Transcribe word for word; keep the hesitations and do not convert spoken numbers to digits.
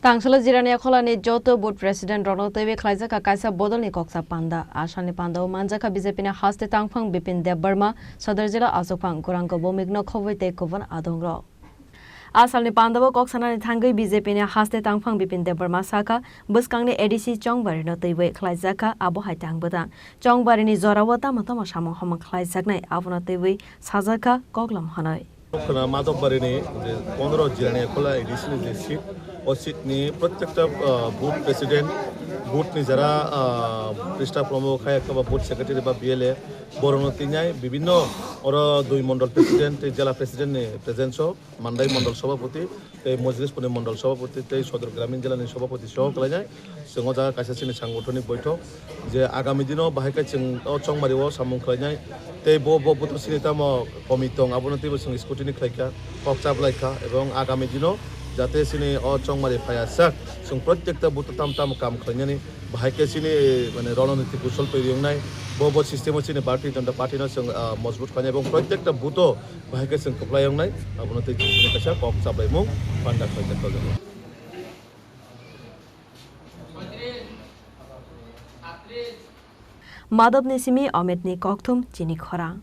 Tangsalo Jirania Kholani joto booth president rokno twiwi khlaijak kha kaisa bodolni koksa panda. A salni pandao manjak kha B J P ni haste tangphang Bipin Debbarma, Sodor jila achukphang Gorango Bomikno khobwi tei kubun adongrok. A salni pandao kok sanani thangwi B J P ni haste tangphang Bipin Debbarma sakha, bwskangni A D C Chongbarino twiwi khlaijak kha abo hai tang bwtang. Chongbarini jorao tamo tamo samung homung khlaijaknai abono twiwi sajak kha koklam hwnwi. Khwna Madhobbarini je pondro Jirania Khola A D C ni je seat, o seat ni protekta, ah, booth president, booth ni jara, ah, Krishna Promo khai kha ba booth secretary ba B L A, borokno tinai bibinno oro dui mondol president tei jela president ni presence o Mandai mondol sabhapati tei Mojlispur ni mondol sabhapati tei Sodor Gramin jela ni sabhapati soho khlainai. Chwng o jaga kaisa chini sangothoni boithok je agami dino bahai khe chwng o chongmari o samung khlainai tei bo, bo buthu chini tamo komi tong abono teibo chwng scrutiny khlaikha, kok chaplaikha ebong agami dino jate chini o chongmari phaiya sak chwng protekta buthu tam tam kam khlainani bahai khe chini mane rononiti kusol twi wngnai bo, bo system o chini Bharatiya Janata Party no chwng, ah, mojbut khlainai ebong protekta buthu bahai khe chwng kwplai wngnai abono tei chwng kaisa kok chaplaimung panda khlaijak. Madhobni simi Omitni kokthum chini khorang.